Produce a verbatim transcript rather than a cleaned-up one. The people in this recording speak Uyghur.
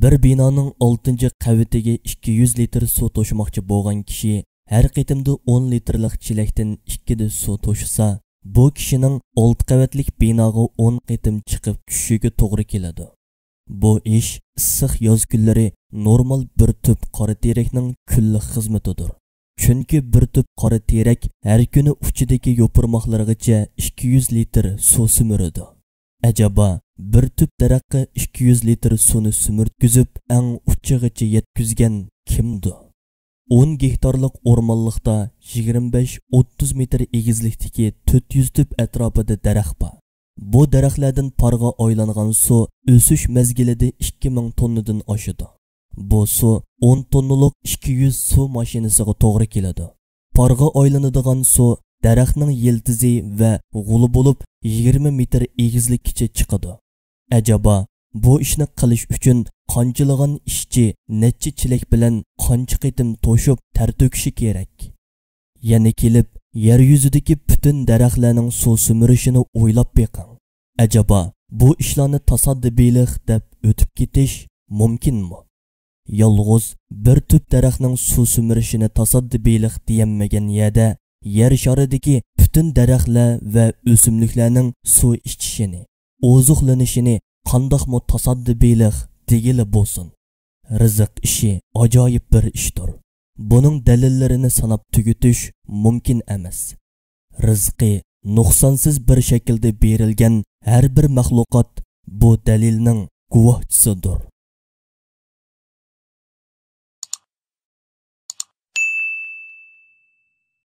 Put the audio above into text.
بىر بىنانىڭ ئالتىنچى قەۋىتىگە ئىككى يۈز لىتىر سۇ توشۇماقچى بولغان كىشى ھەر قېتىمدا ئون لىتىرلىق چېلەكتىن ئىككىدە سۇ توشۇسا، بۇ كىشىنىڭ ئالتە قەۋەتلىك بىناغا ئون قېتىم چىقىپ چۈشۈشىگە توغرا كېلىدۇ. بۇ ئىش ئىسسىق ياز كۈنلىرى نورمال بىر تۈپ قارا تېرەكنىڭ كۈنلۈك خىزمىتىدۇر. چۈنكى بىر تۈپ قارا تېرەك ھەر كۈنى ئۇچىدىكى يوپۇرماقلىرىغىچە ئىككى يۈز لىتىر سۇ سۈمۈرىدۇ. ئەجەبا، بىر تۈپ دەرەخكە ئىككى يۈز لىتىر سۇنى سۈمۈرتكۈزۈپ، ئەڭ ئۇچىغىچە يەتكۈزگەن كىمدۇ؟ ئون گېكتارلىق ئورمانلىقتا يىگىرمە بەش ئوتتۇز مېتىر ئېگىزلىكتىكى تۆت يۈز تۈپ ئەتراپىدا دەرەخ بار. بۇ دەرەخلەردىن پارغا ئايلانغان سۇ ئۆسۈش مەزگىلىدە ئىككى مىڭ توننىدىن ئاشىدۇ. بۇ سۇ ئون توننىلىق ئىككى يۈز سۇ ماشىنىسىغا توغرا كېلىدۇ. پارغا ئايلىنىدىغان سۇ دەرەخنىڭ يىلتىزى ۋە غولى بولۇپ، يىگىرمە مېتىر ئېگىزلىككىچە چىقىدۇ. ئەجەبا، بۇ ئىشنى قىلىش ئۈچۈن قانچىلىغان ئىشچى نەچچە چېلەك بىلەن قانچە قېتىم توشۇپ تەر تۆكۈشى كېرەك؟ يەنە كېلىپ، يەر يۈزىدىكى پۈتۈن دەرەخلەرنىڭ سۇ سۈمۈرۈشىنى ئويلاپ بېقىڭ. ئەجەبا، بۇ ئىشلارنى تاسادىبىيلىق دەپ ئۆتۈپ كېتىش مۇمكىنمۇ؟ يالغۇز بىر تۈپ دەرەخنىڭ سۇ سۈمۈرۈشىنى تاسادىبىيلىق دېيەلمىگەن يەردە، يەر شارىدىكى پۈتۈن دەرەخلەر ۋە ئۆسۈملۈكلەرنىڭ سۇ ئىچىشىنى، ئوزۇقلىنىشىنى قانداقمۇ تاسادىبىيلىق دېگىلى بولسۇن؟ رىزىق ئىشى ئاجايىپ بىر ئىشتۇر. بۇنىڭ دەلىللىرىنى ساناپ تۈگىتىش مۇمكىن ئەمەس. رىزقى نۇقسانسىز بىر شەكىلدە بېرىلگەن ھەر بىر مەخلۇقات بۇ دەلىلنىڭ گۇۋاھچىسىدۇر.